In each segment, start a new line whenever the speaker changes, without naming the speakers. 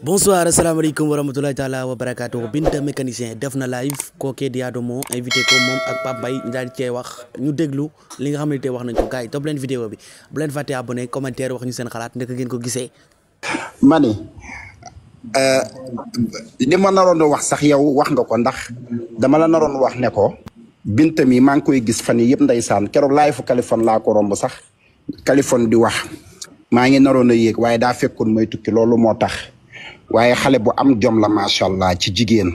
Bonsoir, asalaamaaleykum wa rahmatulahi taala wa barakaatu. Binta mécanicien def na live kookee di Adamo invité ko moom ak Pape Mbaye daal cee wax ñu déglu li nga xam ne tey wax nañ ko gars yi topp leen vidéo bi bu leen fàtte abonné commentaire wax ñu seen xalaat ndek ngeen ko gisee.
ma ni li ma naroon wax sax yow wax nga ko ndax dama la naroon wax ne ko Binta mi maa ngi koy gis fan yii yëpp ndeysaan keroog live fu Kaliphone laa ko romb sax Kaliphone di wax maa ngi naroon a yéeg waaye daa fekkoon mooy tukki loolu moo tax. waaye xale bu am jom la macha allah ci jigéen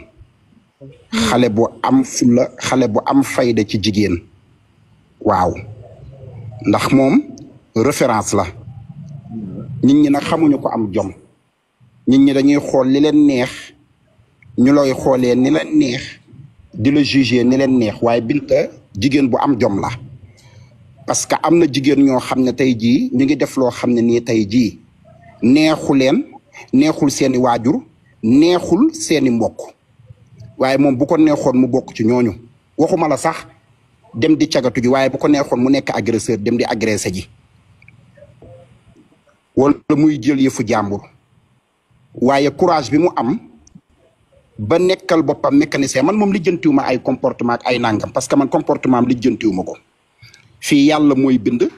xale bu am fulla xale bu am fayda ci jigéen waaw ndax moom référence la nit ñi nag xamuñu ko am jom nit ñi dañuy xool li leen neex ñu lay xoolee ni leen neex di la juger ni leen neex waaye Binta jigéen bu am jom la parce que am na jigéen ñoo xam ne tey jii ñu ngi def loo xam ne nii tey jii neexu leen neexul seeni waajur neexul seeni mbokk waaye moom bu ko neexoon mu bokk ci ñooñu waxuma la sax dem di cagatu ji waaye bu ko neexoon mu nekk agresseur dem di agressé ji wala muy jël yëfu jàmbur waaye courage bi mu am ba nekkal boppam mécanicien man moom lijjantiwuma ay comportement ak ay nangam parce que man comportement am lijjantiwuma ko fii yàlla mooy bind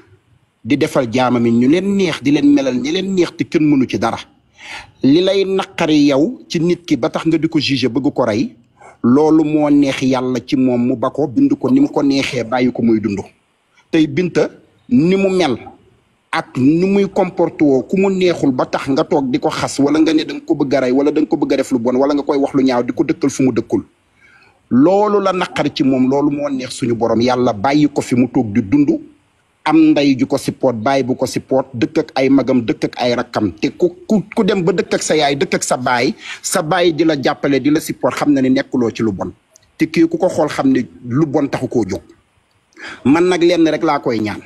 di defal jaamami ñu leen neex di leen melal ñi leen neex te kenn mënu ci dara li lay naqari yow ci nit ki ba tax nga di ko juger bëgg ko rey loolu moo neex yàlla ci moom mu ba ko bind ko ni mu ko neexee bàyyi ko muy dund tey Binta ni mu mel ak ni muy comporté woo ku mu neexul ba tax nga toog di ko xas wala nga ne da nga ko bëgg a rey wala da nga ko bëgg a def lu bon wala nga koy wax lu ñaaw di ko dëkkal fu mu dëkkul loolu la naqari ci moom loolu moo neex suñu borom yàlla bàyyi ko fi mu toog di dund am nday ju ko support bàyyi bu ko support dëkk ak ay magam dëkk ak ay rakkam te ku dem ba dëkk ak sa yaay dëkk ak sa baay di la jàppale di la support xam na ne nekkuloo ci lu bon te kii ku ko xool xam ne lu bon taxu koo jóg man nag lenn rek laa koy ñaan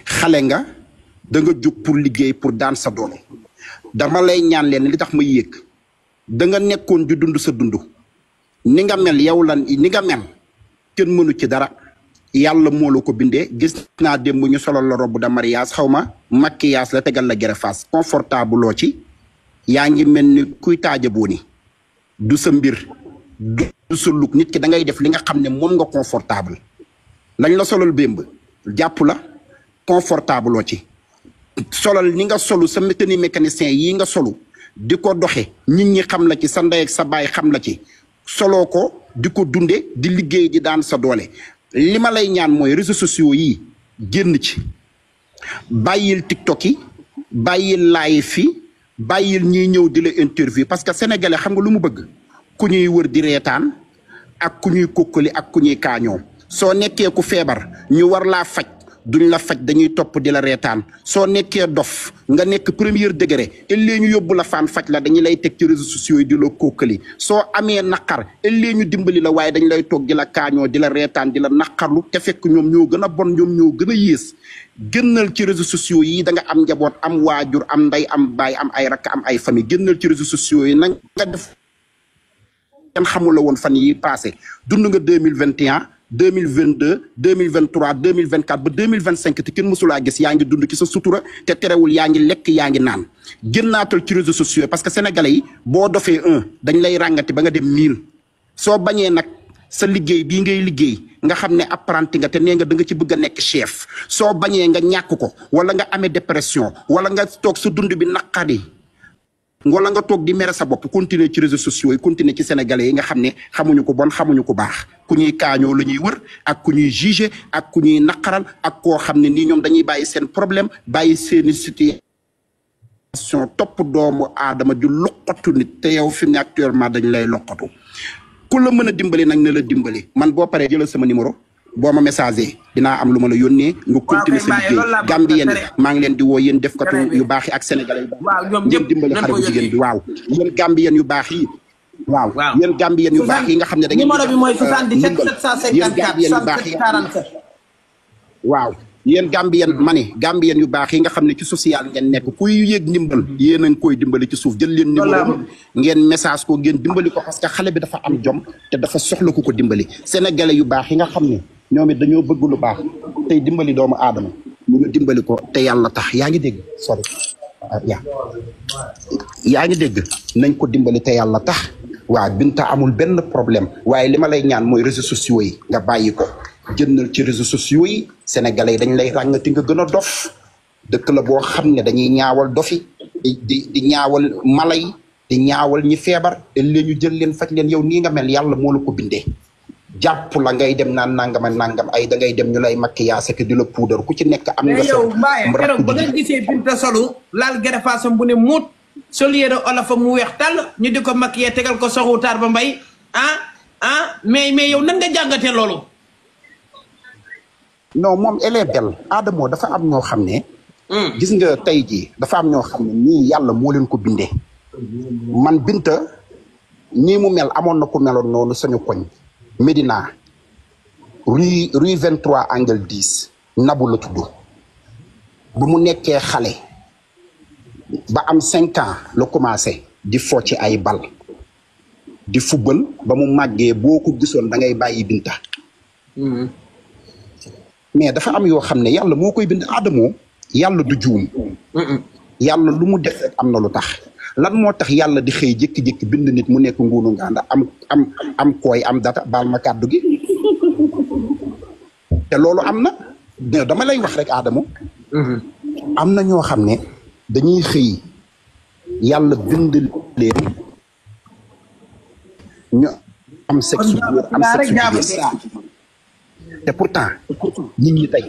xale nga da nga jóg pour liggéey pour daan sa doole dama lay ñaan leen li tax ma yéeg da nga nekkoon di dund sa dund ni nga mel yow lan ni nga mel kenn mënu ci dara yàlla moo la ko bindee gis naa démb ñu solal la robe de mariage xaw ma maquillage la tegal la greffage confortable loo ci yaa ngi mel ni kuy taajaboo ni du sa mbir du sa look nit ki da ngay def li nga xam ne moom nga confortable lañ la solal bémb jàpp la confortable loo ci solal ni nga solu sa tenue mécanicien yi nga solu di ko doxe nit ñi xam la ci sa ndey ak sa baay xam la ci soloo ko di ko dunde di liggéey di daan sa doole li ma lay ñaan mooy réseaux sociaux yi génn ci bàyyil TikTok yi bàyyil live yi bàyyil ñiy ñëw di la interview parce que sénégalais xam nga lu mu bëgg ku ñuy wër di reetaan ak ku ñuy kokkali ak ku ñuy kaañoo soo nekkee ku feebar ñu war laa faj duñ la faj dañuy topp di la reetaan soo nekkee dof nga nekk premier degré ëllëgee ñu yóbbu la faan faj la dañu lay teg ci réseaux sociaux yi di la kookali soo amee naqar ëllëgee ñu dimbali la waaye dañ lay toog di la kaañoo di la reetaan di la naqarlu te fekk ñoom ñoo gën a bon ñoom ñoo gën a yées génnal ci réseaux sociaux yi da nga am njaboot am waajur am ndey am baay am ay rakk am ay famille génnal ci réseaux sociaux yi na nga def kenn xamul la woon fan yi passé dund nga 2021 2022 2023 2024 ba 2025 te kenn mësulaa gis yaa ngi dund ci sa sutura te terewul yaa ngi lekk yaa ngi naan génnaatal ci réseaux sociaux parce que sénégalais yi boo dofee dañ lay ràngati ba nga dem 1000 soo bañee nag sa liggéey bii ngay liggéey nga xam ne apprenti nga te nee nga da nga ci bëgg a nekk chef soo bañee nga ñàkk ko wala nga amee dépression wala nga toog sa dund bi naqari wala nga toog di mere sa bopp continuer ci réseaux sociaux yi continuer ci sénégalais yi nga xam ne xamuñu ko bon xamuñu ko baax ku ñuy kaañoo la ñuy wër ak ku ñuy juger ak ku ñuy naqaral ak koo xam ne nii ñoom dañuy bàyyi seen problème bàyyi seeni situation topp doomu aadama di loqatu nit te yow fi mu ne actuellement dañ lay loqatu ku la mën a dimbali nag ne la dimbali man boo paree jëlal sama numéro boo ma messagé dinaa am lu ma la yónnee nga continuer sa liggéey Gambien maa ngi leen di woo yéen defkatu yu baax yi ak sénégalais yu baax ngeen dimbali xale bu jigéen bi waaw yéen Gambien yu baax yi waaw yéen Gambien yu baax yi nga xam ne da ngeen
numéro bi mooy 77 754 67 47
waaw yéen Gambien ma ne Gambien yu baax yi nga xam ne ci social ngeen nekk kuy yéeg ndimbal yéen a ngi koy dimbali ci suuf jël leen numéro ngeen message ko ngeen dimbali ko parce que xale bi dafa am jom te dafa soxla ku ko dimbali sénégalais yu baax yi nga xam ne ñoom it dañoo bëgg lu baax tey dimbali doomu aadama ñu dimbali ko te yàlla tax yaa ngi dégg sori yaa ngi dégg nañ ko dimbali te yàlla tax. waaw Binta amul benn problème waaye li ma lay ñaan mooy réseaux sociaux yi nga bàyyi ko jëndal ci réseaux sociaux yi sénégalais yi dañ lay ràngati nga gën a dof dëkk la boo xam ne dañuy ñaawal dofi di ñaawal mala yi di ñaawal ñi feebar te leen ñu jël leen faj leen yow nii nga mel yàlla moo la ko bindee jàpp la ngay dem naan nangam ak nangam ay da ngay dem ñu lay maquillage ak di la poudre ku ci nekk am nga
yow Mbaye keroog ba nga gisee Binta solu laal gerefaasam bu ne muut sol yére olofa mu weex tàll ñu di ko maquillé tegal ko soxu taar ba mbay mais yow nan nga jàngatee loolu.
non moom elle est belle Adamo dafa am ñoo xam ne. gis nga tey jii dafa am ñoo xam ne nii yàlla moo leen ko bindee. man Binta nii mu mel amoon na ku meloon noonu suñu koñ. Médina rue 23 angle 10 Nabu la tudd bu mu nekkee xale. ba am 5 ans la commencé di fo ci ay bal di football ba mu màggee boo ko gisoon da ngay bàyyi Binta mais dafa am yoo xam ne yàlla moo koy bind Adamo yàlla du juum yàlla lu mu def rek am na lu tax lan moo tax yàlla di xëy jékki-jékki bind nit mu nekk nguunu ngaanda am kooy am data baal ma kàddu gi te loolu am na dama lay wax rek Adamo am na ñoo xam ne dañuy xëy yàlla bind leen ñu am sexe góor am sexe jigéen te pourtant nit ñi tey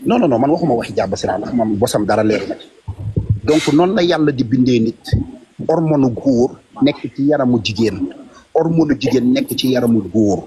non man waxuma waxi jàbb si ndax moom bosam dara leer na donc noonu la yàlla di bindee nit hormone góor nekk ci yaramu jigéen hormone jigéen nekk ci yaramu góor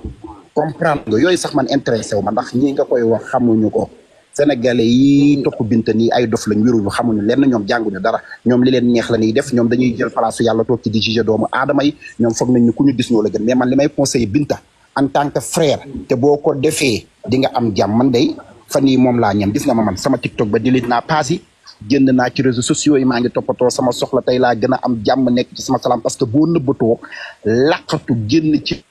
comprendre nga yooyu sax man intéressé wu ma ndax ñi nga koy wax xamuñu ko sénégalais yi topp Binta nii ay dof lañ wéruñu xamuñu lenn ñoom jànguñu dara ñoom li leen neex la ñuy def ñoom dañuy jël place yàlla toog ci di juger doomu aadama yi ñoom foog nañ ñu ku ñu gis ñoo la gën mais man li may conseillé Binta en tant que frère te boo ko defee di nga am jàmm man day fan yii moom laa ñam gis nga ma man sama TikTok ba delete naa page yi génn naa ci réseaux sociaux yi maa ngi toppatoo sama soxla tey laa gën a am jàmm nekk ci sama salaam parce que boo nëbbatoo laqatu génn ci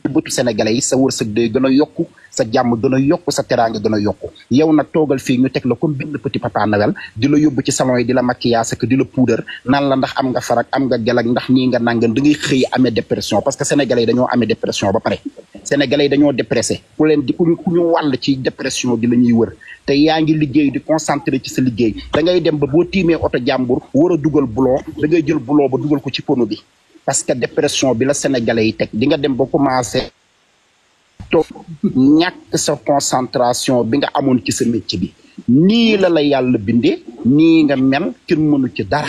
bëtu sénégalais yi sa wërsëg day gën a yokku sa jàmm gën a yokku sa teraanga gën a yokku yow nag toogal fii ñu teg la comme benn petit papa Noël di la yóbbu ci salon yi di la maquillage ak di la poudre naan la ndax am nga farak am nga gel ak ndax nii nga nangan da ngay xëy amee dépression parce que sénégalais yi dañoo amee dépression ba pare sénégalais yi dañoo dépressé ku leen di ku ñu wàll ci dépression gi la ñuy wër te yaa ngi liggéey di concentré ci sa liggéey da ngay dem ba boo tiimee oto jàmbur war a dugal bulon da ngay jël bulon ba dugal ko ci pono bi parce que dépression bi la sénégalais yi teg di nga dem ba commencé toog ñàkk sa concentration bi nga amoon ci sa métier bi nii la yàlla bindee nii nga mel kenn mënu ci dara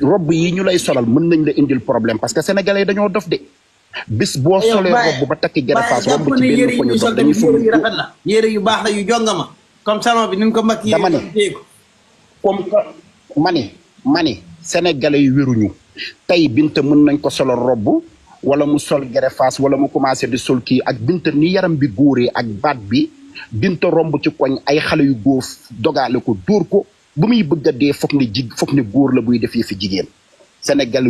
robb yi ñu lay solal mën nañ la indil problème parce que sénégalais yi dañoo dof de bis boo solee robb ba takki garafaas romb ci benn koñu dof dañuy foog
yu rafet la yére yu baax la yu jongama comme salon bi ni ko mag
dama ne comme que mani sénégalais yi wéruñu tey Binta mën nañ ko solal robb wala mu sol gerefaas wala mu commencé di sol kii ak Binta ni yaram bi góoree ak baat bi Binta romb ci koñ ay xale yu góor dogaale ko dóor ko bu muy bëgg a dee foog ne góor la buy def yëfi jigéen Sénégal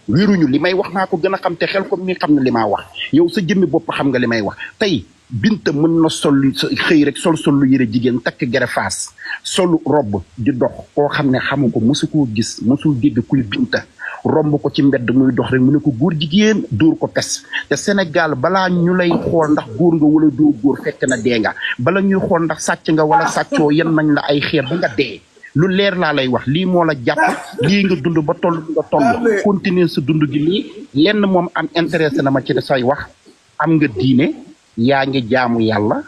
wiruñu li may wax naa ko gën a xam te xel ko mi xam ne li maa wax yow sa jëmmi bopp xam nga li may wax tey Binta mën na sol xëy rek sol lu yëre jigéen takk gerefaas solu robb di dox koo xam ne xamu ko mosu koo gis mosul dégg kuy Binta romb ko ci mbedd muy dox rek mu ne ko góor jigéen dóor ko pes te Sénégal balaa ñu lay xool ndax góor nga wala doo góor fekk na dee nga bala ñuy xool ndax sàcc nga wala sàccoo yen nañ la ay xeer ba nga dee lu leer laa lay wax lii moo la jàpp lii nga dund ba toll nga toll continuer sa dund gi lii lenn moom am intéressé na ma ci say wax am nga diine yaa ngi jaamu yàlla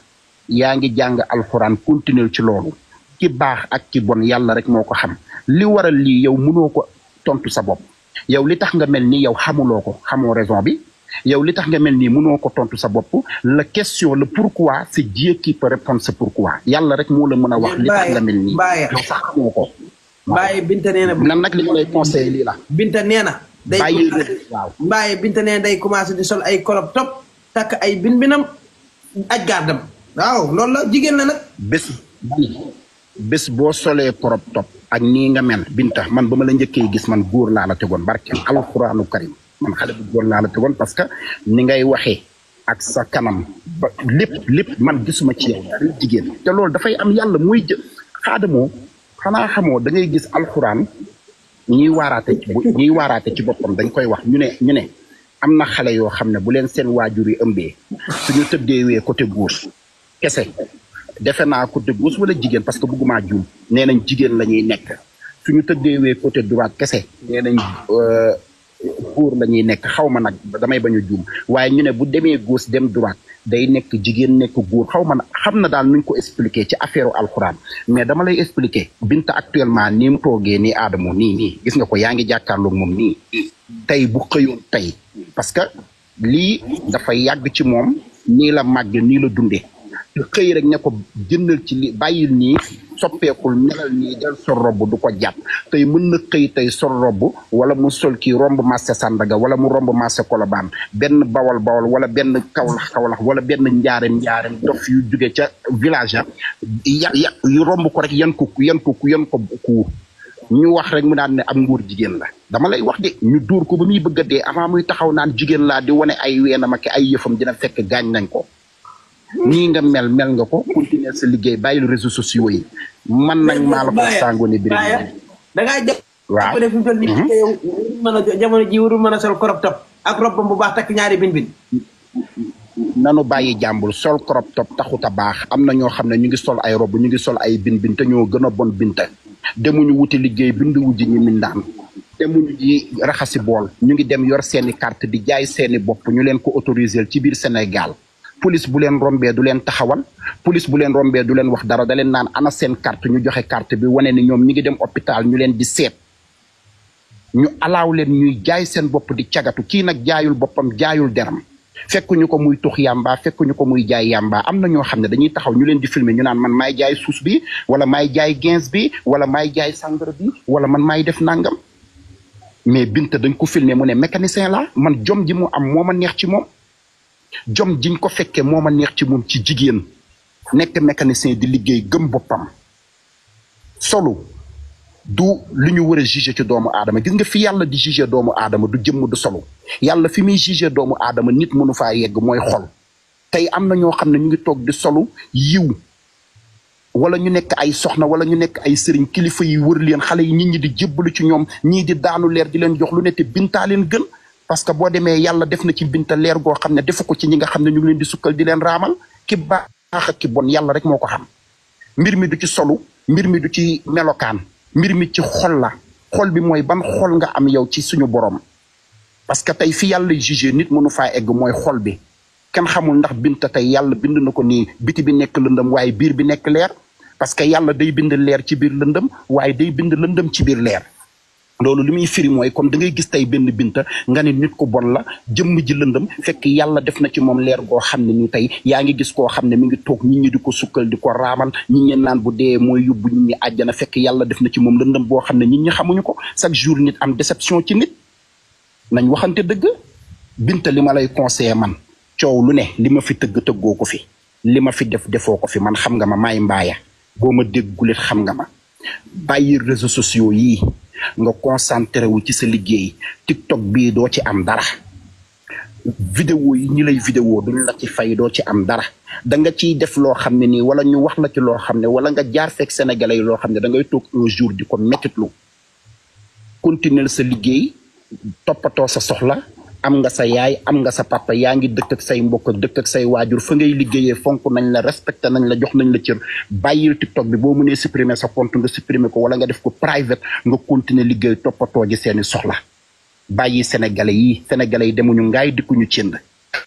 yaa ngi jàng alxuraan continuer ci loolu ki baax ak ki bon yàlla rek moo ko xam li waral lii yow mënoo ko tontu sa bopp yow li tax nga mel nii yow xamuloo ko xamoo raison bi yow li tax nga mel nii mënoo ko tontu sa bopp la question le pourquoi c'est Dieu qui peut répondre ce pourquoi yàlla rek moo la mën a wax li tax nga mel nii yow sax xamoo ko
Mbaye Binta nee na
nan nag li ma lay conseillé lii la
Binta nee na day
waaw
Mbaye Binta nee na day commencé di sol ay crop top takk ay binam aj gardam waaw loolu la jigéen la nag
bés boo solee crop top ak nii nga mel Binta man ba ma la njëkkee gis man góor laa la tegoon barke alxuraanu karim man xale bu góor laa la tegoon parce que ni ngay waxee ak sa kanam ba lépp man gisuma ci yow dara jigéen te loolu dafay am yàlla muy Adamo xanaa xamoo da ngay gis alxuraan ñiy waaraate ci boppam dañ koy wax ñu ne am na xale yoo xam ne bu leen seen waajur yi ëmbee suñu tëddeewee côté gauche kese defe naa côté gauche wala jigéen parce que bëgguma juum nee nañ jigéen la ñuy nekk suñu tëddeewee côté droite kese nee nañ góor la ñuy nekk xaw ma nag damay bañ a juum waaye ñu ne bu demee gauche dem droite day nekk jigéen nekk góor xaw ma xam na daal nuñ ko expliquer ci affaire alxuraan mais dama lay expliquer Binta actuellement ni mu toogee nii Adamo nii gis nga ko yaa ngi jàkkaarloog moom nii tey bu xëyoon tey parce que lii dafa yàgg ci moom nii la màgge nii la dundee te xëy rek ne ko jëndal ci li bàyyil nii soppeekul melal nii del sol robb du ko jàpp tey mën na xëy tey sol robb wala mu sol kii romb marché Sandaga wala mu romb marché Colobane benn bawal wala benn kawlax wala benn njaareem dof yu jóge ca village yu romb ko rek yan ko ku ñu wax rek mu naan ne am nguur jigéen la dama lay wax de ñu dóor ko ba muy bëgg a dee avant muy taxaw naan jigéen laa di wane ay weenam ak ay yëfam dina fekk gaañ nañ ko nii nga mel nga ko continuer sa liggéey bàyyil réseaux sociaux yi man nag maa la ko sàngoone bi
da ngaa jàpp
waaw
def ñu ni mën a jamono ji warul mën a sol crop top ak robbam bu baax takk ñaari bin
nanu bàyyi jàmbul sol crop top taxut a baax am na ñoo xam ne ñu ngi sol ay robb ñu ngi sol ay bin te ñoo gën a bon Binta demuñu wuti liggéey bindu wujji ñi mindaan demuñu ji raxasi bool ñu ngi dem yor seeni carte di jaay seeni bopp ñu leen ko autoriser ci biir Sénégal police bu leen rombee du leen taxawal police bu leen rombee du leen wax dara da leen naan ana seen carte ñu joxe carte bi wane ni ñoom ñi ngi dem hôpital ñu leen di seet ñu alaaw leen ñuy jaay seen bopp di cagatu kii nag jaayul boppam jaayul deram fekkuñu ko muy tux yamba fekkuñu ko muy jaay yamba am na ñoo xam ne dañuy taxaw ñu leen di filmer ñu naan man maay jaay suus bi wala maay jaay gens bi wala maay jaay sangara bi wala man maay def nangam mais Binta dañ ko filmer mu ne mécanicien la man jom ji mu am moo ma neex ci moom jom jiñ ko fekkee moo ma neex ci moom ci jigéen nekk mécanicien di liggéey gëm boppam solo du li ñu war a juger ci doomu aadama gis nga fi yàlla di juger doomu aadama du jëmm du solo yàlla fi muy juger doomu aadama nit mënu faa yegg mooy xol tey am na ñoo xam ne ñu ngi toog di solo yiw wala ñu nekk ay soxna wala ñu nekk ay sëriñ kilifa yi wër leen xale yi nit ñi di jébbalu ci ñoom ñii di daanu leer di leen jox lu ne te Binta leen gën parce que boo demee yàlla def na ci Binta leer goo xam ne defu ko ci ñi nga xam ne ñu ngi leen di sukkal di leen raamal ki baax ak ki bon yàlla rek moo ko xam mbir mi du ci solu mbir mi du ci melokaan mbir mi ci xol la xol bi mooy ban xol nga am yow ci suñu borom parce que tey fi yàlla jugé nit mënu faa egg mooy xol bi kenn xamul ndax Binta tey yàlla bind na ko nii biti bi nekk lëndëm waaye biir bi nekk leer parce que yàlla day bind leer ci biir lëndëm waaye day bind lëndëm ci biir leer loolu li muy firi mooy comme da ngay gis tey benn Binta nga ne nit ku bon la jëmm ji lëndëm fekk yàlla def na ci moom leer goo xam ne ni tey yaa ngi gis koo xam ne mi ngi toog nit ñi di ko sukkal di ko raamal ñi ngeen naan bu dee mooy yóbbu nit ñi àjjana fekk yàlla def na ci moom lëndëm boo xam ne nit ñi xamuñu ko chaque jour nit am déception ci nit nañ waxante dëgg Binta li ma lay conseillé man coow lu ne li ma fi tëggoo ko fi li ma fi defoo ko fi man xam nga ma maay mbaaya boo ma déggulit xam nga ma bàyyi réseaux sociaux yii nga concentré wu ci sa liggéey TikTok bii doo ci am dara vidéo yi ñi lay vidéo duñ la ci fay doo ci am dara da nga ciy def loo xam ne nii wala ñu wax la ci loo xam ne wala nga jaar fekk sénégalais yi loo xam ne da ngay toog un jour di ko mettitlu continuer sa liggéey toppatoo sa soxla am nga sa yaay am nga sa papa yaa ngi dëkk ak say mbokk ak dëkk ak say waajur fa ngay liggéeyee fonk nañ la respecté nañ la jox nañ la cër bàyyil TikTok bi boo mënee supprimer sa compte nga supprimer ko wala nga def ko private nga continuer liggéey toppatoo ji seeni soxla bàyyi sénégalais yi demuñu ngaay dikkuñu cënd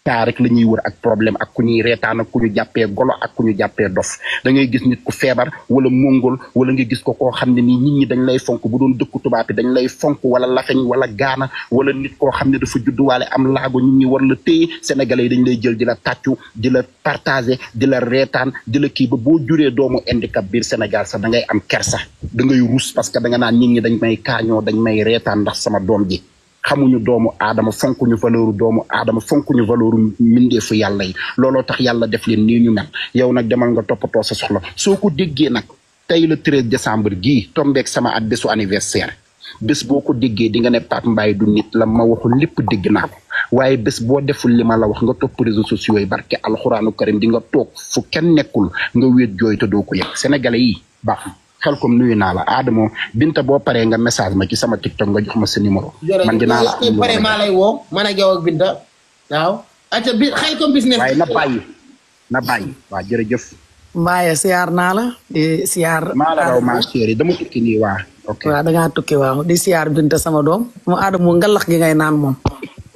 kaa rek la ñuy wër ak problème ak ku ñuy reetaan ak ku ñu jàppee golo ak ku ñu jàppee dof da ngay gis nit ku feebar wala mongol wala nga gis ko koo xam ne nii nit ñi dañ lay fonk bu doon dëkku tubaab bi dañ lay fonk wala lafeñ wala gaana wala nit koo xam ne dafa judduwaale am laago nit ñi war la téye sénégalais yi dañ lay jël di la tàccu di la partager di la reetaan di la kii ba boo juree doomu handicap biir Sénégal sax da ngay am kersa da ngay rus parce que da nga naan nit ñi dañ may kaañoo dañ may reetaan ndax sama doom ji xamuñu doomu aadama fonkuñu valeuru doomu aadama fonkuñu valeuru mbindeefu yàlla yi looloo tax yàlla def leen nii ñu mel yow nag demal nga toppatoo sa soxla soo ko déggee nag tey le 13 décembre gii tombeek sama at bésu anniversaire bés boo ko déggee di nga ne Pape Mbaye du nit la ma waxul lépp dégg naa ko waaye bés boo deful li ma la wax nga topp réseaux sociaux yi barke alxuraanu karim di nga toog fu kenn nekkul nga wéet jooy te doo ko yëg sénégalais yi baax xel comme nuyu naa la Adamo Binta boo paree nga message ma ci sama TikTok nga jox ma sa numéro. man dinaa la
am pare maa lay woo man ak yow ak Binta waaw. ata bi xel comme business.
waaye na bàyyi waaw jërëjëf.
Mbaye siyaar naa la di siyaar.
maa la raw ma chérie dama tukki nii waa. ok
waaw da ngaa tukki waaw di siyaar Binta sama doom mu Adamo ngalax gi ngay naan moom.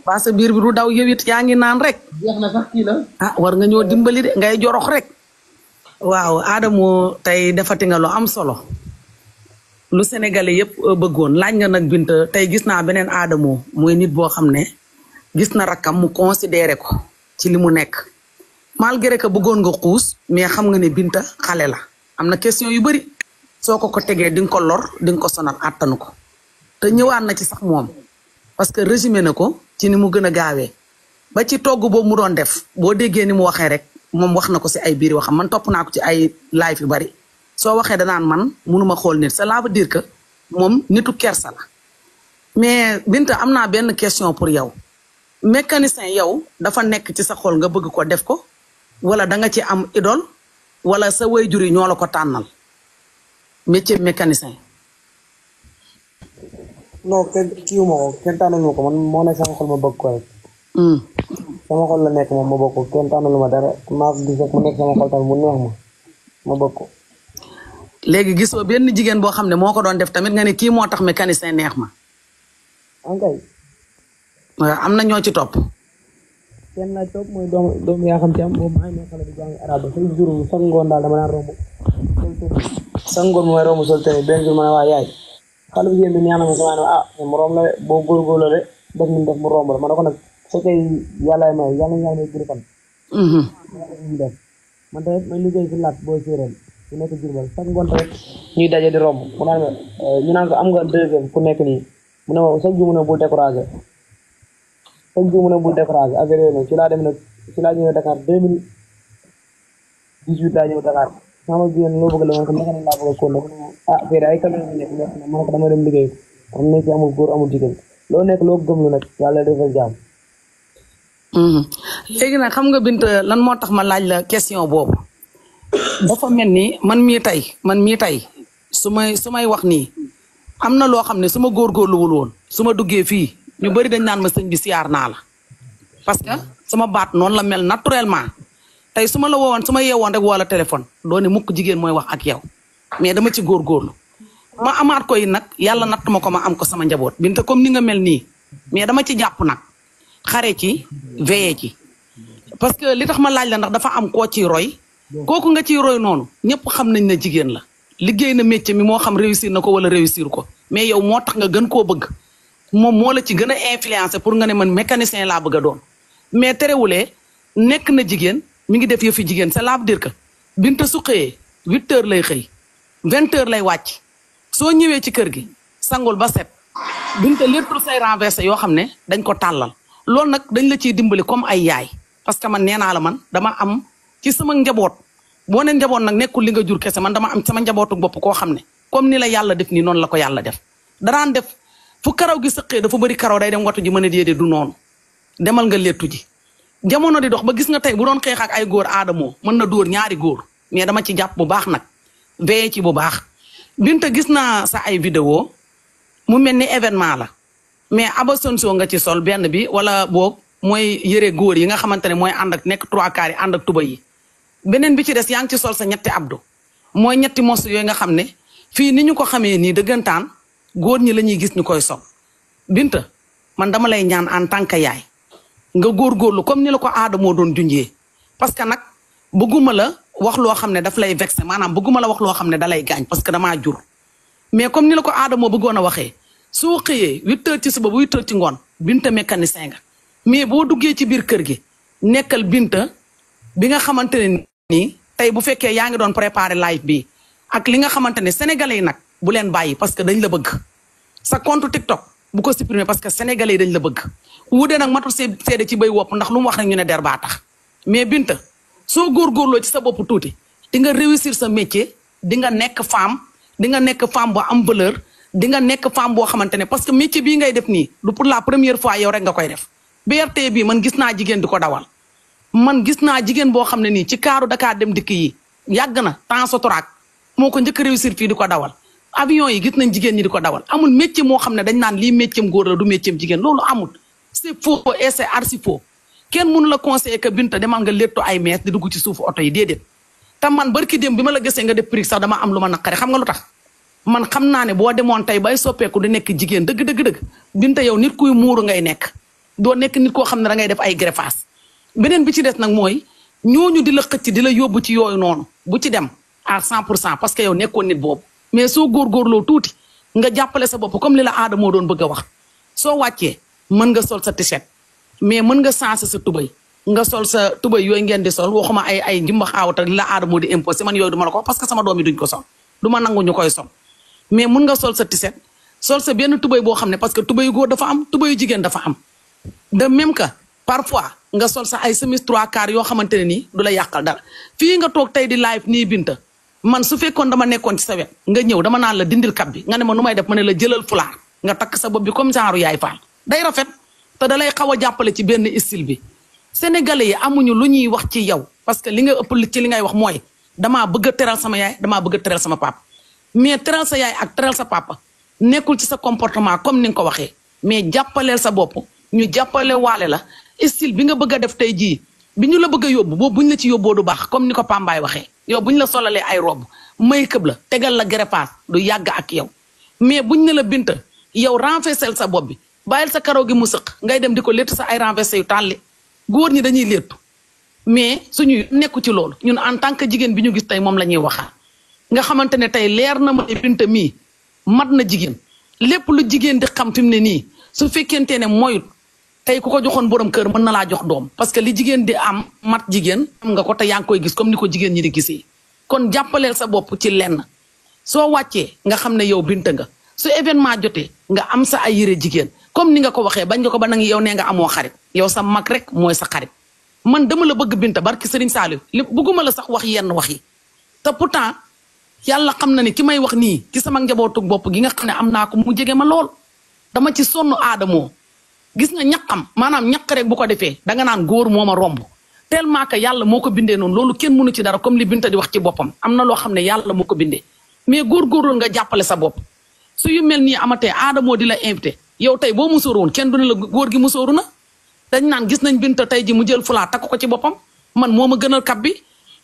parce que biir bi du daw yow it yaa ngi naan rek.
jeex na sax kii la.
ah war nga ñoo dimbali de ngay jorox rek. waaw Adamo tey defati nga lu am solo lu Sénégalais yëpp bëggoon laaj nga nag Binta tey gis naa beneen Adamo mooy nit boo xam ne gis na rakkam mu considéré ko ci li mu nekk malgré que bëggoon nga xuus mais xam nga ne Binta xale la am na question yu bari soo ko tegee di nga ko lor di nga ko sonal àttanu ko te ñëwaat na ci sax moom parce que résumé na ko ci ni mu gën a gaawee ba ci togg boobu mu doon def boo déggee ni mu waxee rek moom wax na ko si ay biir waxam man topp naa ko ci ay live yu bari soo waxee danaan man mënuma xool nit cela veut dire que moom nitu kersa la mais Binta am naa benn question pour yow mécanicien yow dafa nekk ci sa xol nga bëgg ko def ko wala da nga ci am idole wala sa waajur yi ñoo la ko tànnal métier mécanicien.
non kenn kiiwu ma ko kenn tànnalu ma ko man moo nekk sama xol ma bëgg ko rek. sama xol la nekk moom ma bëgg ko kenn tànnalu ma dara maa ko gis rek mu nekk sama xol tamit mu neex ma bëgg ko.
léegi gisoo benn jigéen boo xam ne moo ko doon def tamit nga ne kii moo tax mécanicien neex ma.
ankay.
waaw am na ñoo ci topp.
kenn laa topp mooy doomu yaa xam ci am boobu maa ngi nekk xale bi jàng arabe chaque jour chaque ngoon daal dama daan romb chaque ngoon mooy romb sol tene benn jour ma ne waa yaay xale bu jigéen bi neex na ma sama ne ah mu romb la de boo góorgóorlu de def ni def mu romb la ma ne ko nag fekkee yàlla may gudd fan def man tamit may liggéey si laat booy séeréer ku nekk Jurbel chaque ngoon tamit ñuy daje di romb mu naan ñu naan ko am nga deuxième ku nekk nii mu ne ma chaque jour mu ne bul découragé chaque jour mu ne bul découragé affaire yooyu nag ci laa dem nag ci laa ñëwee Dakar 2018 laa ñëw Dakar sama jigéen loo bëgg la man ko naka laa bëgg a kon ah fii ay camion bi nekk ma ne ko dama dem liggéey am na ci amul góor amul jigéen loo nekk loo gëmlu nag yàlla defal jàmm.
léegi nag xam nga Binta lan moo tax ma laaj la question boobu dafa mel ni man mii tey su may wax nii am na loo xam ne su ma góorgóorluwul woon su ma duggee fii ñu bari dañ naan ma sëñ bi siyaar naa la parce que sama baat noonu la mel naturellement tey su ma la woowoon su ma yeewoon rek wala téléphone doone mukk jigéen mooy wax ak yow mais dama ci góorgóorlu ma amaat ko yi nag yàlla natt ma ko ma am ko sama njaboot Binta comme ni nga mel nii mais dama ci jàpp nag xare ci veillé ci parce que li tax ma laaj la ndax dafa am koo ciy roy kooku nga ciy roy noonu ñëpp xam nañ ne jigéen la liggéey na métier mi moo xam réussir na ko wala réussir ko mais yow moo tax nga gën koo bëgg moom moo la ci gën a influencé pour nga ne man mécanicien laa bëgg a doon mais terewulee nekk na jigéen mi ngi def yëfi jigéen ça veut dire que Binta su xëyee 8 heures lay xëy 20 heures lay wàcc soo ñëwee ci kër gi sangul ba set Binta léttul say renversé yoo xam ne dañ ko tàllal loolu nag dañ la ciy dimbali comme ay yaay parce que man nee naa la man dama am ci sama njaboot boo ne njaboot nag nekkul li nga jur kese man dama am sama njabootu bopp koo xam ne comme ni la yàlla def nii noonu la ko yàlla def daraan def fu karaw gi sëqee dafa bëri karaw day dem watu ji mën a déedéet du noonu demal nga léttu ji jamono di dox ba gis nga tey bu doon xeex ak ay góor Adamo mën na dóor ñaari góor mais dama ci jàpp bu baax nag veillé ci bu baax Binta gis naa sa ay vidéo mu mel ni événement la mais aba sonso nga ci sol benn bi wala boog mooy yëre góor yi nga xamante ne mooy ànd ak nekk 3 quarts yi ànd ak tuba yi beneen bi ci des yaa ngi ci sol sa ñetti abdo mooy ñetti mos yooyu nga xam ne fii ni ñu ko xamee nii dëggantaan góor ñi la ñuy gis ñu koy sol Binta man dama lay ñaan en tant que yaay nga góorgóorlu comme ni la ko Adamo doon junjee parce que nag bëgguma la wax loo xam ne daf lay vexé maanaam bëgguma la wax loo xam ne da lay gaañ parce que damaa jur mais comme ni la ko Adamo bëggoon a waxee soo xëyee 8 heures ci suba bu 8 heures ci ngoon Binta mécanicien nga mais boo duggee ci biir kër gi nekkal Binta bi nga xamante ne nii tey bu fekkee yaa ngi doon préparer live bi ak li nga xamante ne sénégalais yi nag bu leen bàyyi parce que dañ la bëgg sa compte TikTok bu ko supprimer parce que sénégalais yi dañ la bëgg wuudee nag matul seede ci bay wopp ndax lu mu wax rek ñu ne der baa tax mais Binta soo góorgóorloo ci sa bopp tuuti di nga réussir sa métier di nga nekk femme di nga nekk femme bu am valeur di nga nekk femme boo xamante ne parce que métier bii ngay def nii du pour la première fois yow rek nga koy def BRT bii man gis naa jigéen di ko dawal man gis naa jigéen boo xam ne nii ci kaaru Dakar dem dikk yi yàgg na temps sotoraak moo ko njëkk a réussir fii di ko dawal avion yi gis nañ jigéen ñi di ko dawal amul métier moo xam ne dañ naan lii métier góor la du métier jigéen loolu amul c'est faux et c'est archi faux kenn mënu la conseiller que Binta demal nga léttu ay mees di dugg ci suufu oto yi déedéet te man barki dem bi ma la gisee nga def prix sax dama am lu ma naqare xam nga lu tax man xam naa ne boo demoon tey bay soppeeku di nekk jigéen dëgg Binta yow nit kuy muuru ngay nekk doo nekk nit koo xam ne da ngay def ay greffage beneen bi ci des nag mooy ñooñu di la xëcc di la yóbbu ci yooyu noonu bu ci dem à 100% parce que yow nekkoon nit boobu mais soo góorgóorloo tuuti nga jàppale sa bopp comme li la aada moo doon bëgg a wax soo wàccee mën nga sol sa t-shirt mais mën nga sensé sa tubay nga sol sa tubay yooyu ngeen di sol waxuma ay njimba xaawat ak li la aada moo di imposé man yooyu du ma la ko parce que sama doom yi duñ ko sol du ma nangu ñu koy sol mais mën nga sol sa t-shirt sol sa benn tubay boo xam ne parce que tubay yu góor dafa am tubay yu jigéen dafa am de même que parfois nga sol sa ay chemise 3/4 yoo xamante ne nii du la yàqal dara fii nga toog tey di live nii Binta man su fekkoon dama nekkoon ci sa wet nga ñëw dama naan la dindil kap bi nga ne ma nu may def ma ne la jëlal fulaar nga takk sa bopp bi comme genre yaay faal day rafet te da lay xaw a jàppale ci benn style bi sénégalais yi amuñu lu ñuy wax ci yow parce que li nga ëpp ci li ngay wax mooy damaa bëgg a teral sama yaay damaa bëgg a teral sama papa mais teral sa yaay ak teral sa papa nekkul ci sa comportement comme ni nga ko waxee mais jàppaleel sa bopp ñu jàppale waale la style bi nga bëgg a def tey jii bi ñu la bëgg a yóbbu boobu buñ la ci yóbboo du baax comme ni ko Pambaay waxee yow buñ la solalee ay robe may këb la tegal la greffage du yàgg ak yow mais buñ ne la Binta yow renversel sa bopp bi bàyyil sa karaw gi mu sëq ngay dem di ko létt sa ay renversé yu tàlli góor ñi dañuy léttu mais suñuy nekku ci loolu ñun en tant que jigéen bi ñu gis tey moom la ñuy waxaat nga xamante ne tey leer na ma ne Binta mii mat na jigéen lépp lu jigéen di xam fi mu ne nii su fekkente ne moyut tey ku ko joxoon borom kër mën na laa jox doom parce que li jigéen di am mat jigéen am nga ko te yaa ngi koy gis comme ni ko jigéen ñi di gisee kon jàppaleel sa bopp ci lenn soo wàccee nga xam ne yow Binta nga su événement jotee nga am sa ay yére jigéen comme ni nga ko waxee bañ nga ko ba nag yow nee nga amoo xarit yow sa mag rek mooy sa xarit man dama la bëgg Binta barki Serigne Saliou li bëgguma la sax wax yenn wax yi te pourtant yàlla xam na ne ki may wax nii ci sama njabootu bopp gi nga xam ne am naa ko mu jege ma lool dama ci sonn aadamoo gis nga ñaqam maanaam ñaq rek bu ko defee danga naan góor moo ma romb tellement que yàlla moo ko bindee noonu loolu kenn mënu ci dara comme li Binta di wax ci boppam am na loo xam ne yàlla moo ko bindee mais góorgóorlu nga jàppale sa bopp su yu mel nii amatee aadamoo di la invité yow tey boo musóoru woon kenn du ne la góor gi musóoru na dañ naan gis nañ Binta tey ji mu jël fulaa takk ko ci boppam man moo ma gënal kap bi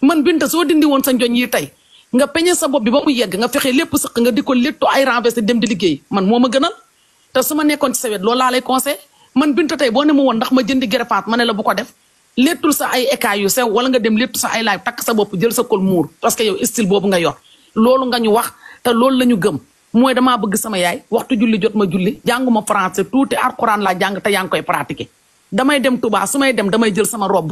man Binta soo dindi woon sa njoñ yi tey nga peñe sa bopp bi ba mu yegg nga fexe lépp sëq nga di ko léttu ay renversé dem di liggéey man moo ma gënal te su ma nekkoon ci sa wet loolu laa lay conseil man Binta tey boo ne ma woon ndax ma jëndi greffage ma ne la bu ko def léttul sa ay écailles yu sew wala nga dem léttu sa ay laay takk sa bopp jël sa kol muur parce que yow style boobu nga yor loolu nga ñu wax te loolu la ñu gëm mooy damaa bëgg sama yaay waxtu julli jot ma julli jànguma français tuuti alxuraan laa jàng te yaa ngi koy pratiquer damay dem Touba su may dem damay jël sama robb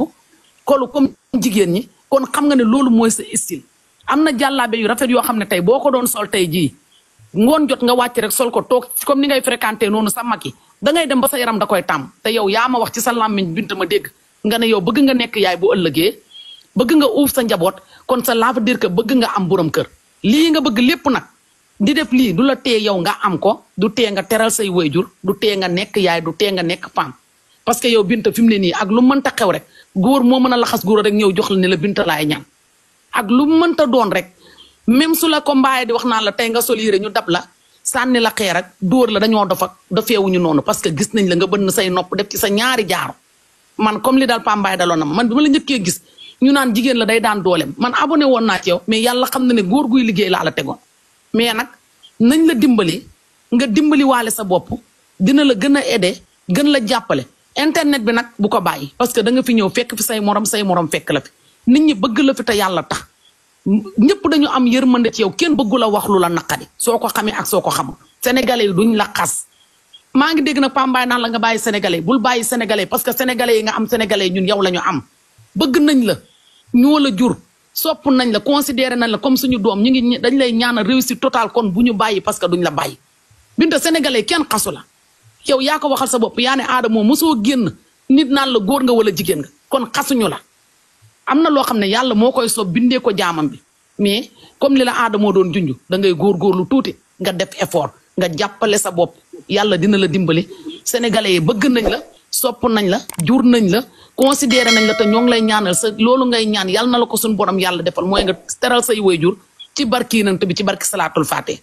kolu comme jigéen ñi kon xam nga ne loolu mooy sa style am na jàllaabe yu rafet yoo xam ne tey boo ko doon sol tey jii ngoon jot nga wàcc rek sol ko toog comme ni ngay fréquenté noonu sa mag yi dangay dem ba sa yaram da koy tàmm te yow yaa ma wax ci sa làmmiñ Binta ma dégg nga ne yow bëgg nga nekk yaay bu ëllëgee bëgg nga uuf sa njaboot kon ça veut dire que bëgg nga am borom kër lii nga bëgg lépp nag di def lii du la tee yow nga am ko du tee nga teral say waajur du tee nga nekk yaay du tee nga nekk femme parce que yow Binta fi mu ne nii ak lu mënta xew rek góor moo mën a laxas góor rek ñëw jox la ne la Binta laay ñaan ak lu mënta doon rek même su la ko mbaaye di wax naan la tey nga sol yére ñu dab la sànni la xeer ak dóor la dañoo dof ak dafeewuñu noonu parce que gis nañ la nga bënn say nopp def ci sa ñaari jaaro man comme li daal Pambaay daloon na man bi ma la njëkkee gis ñu naan jigéen la day daan dooleem man abonné woon naa ci yow mais yàlla xam na ne góor guy liggéey laa la tegoon mais nag nañ la dimbali nga dimbali waale sa bopp dina la gën a aider gën la jàppale internet bi nag bu ko bàyyi parce que da nga fi ñëw fekk fi say morom fekk la fi nit ñi bëgg la fi te yàlla tax ñëpp dañu am yërmande ci yow kenn bëggu la wax lu la naqari soo ko xamee ak soo ko xamul sénégalais yi duñ la xas maa ngi dégg nag Pambaay naan la nga bàyyi sénégalais bul bàyyi sénégalais parce que sénégalais yi nga am sénégalais ñun yow la ñu am bëgg nañ la ñoo la jur sopp nañ la considéré nañ la comme suñu doom ñu ngi dañ lay ñaanal réussite totale kon bu ñu bàyyi parce que duñ la bàyyi Binta sénégalais kenn xasu la yow yaa ko waxal sa bopp yaa ne aada moom mosoo génn nit naan la góor nga wala jigéen nga kon xasuñu la am na loo xam ne yàlla moo koy soob bindee ko jaamam bi mais comme li la aada moo doon junj da ngay góorgóorlu tuuti nga def effort nga jàppale sa bopp yàlla dina la dimbali sénégalais yi bëgg nañ la sopp nañ la jur nañ la considéré nañ la te ñoo ngi lay ñaanal sa loolu ngay ñaan yàlla na la ko suñu borom yàlla defal mooy nga teral say waajur ci barki nant bi ci barki salaatul faate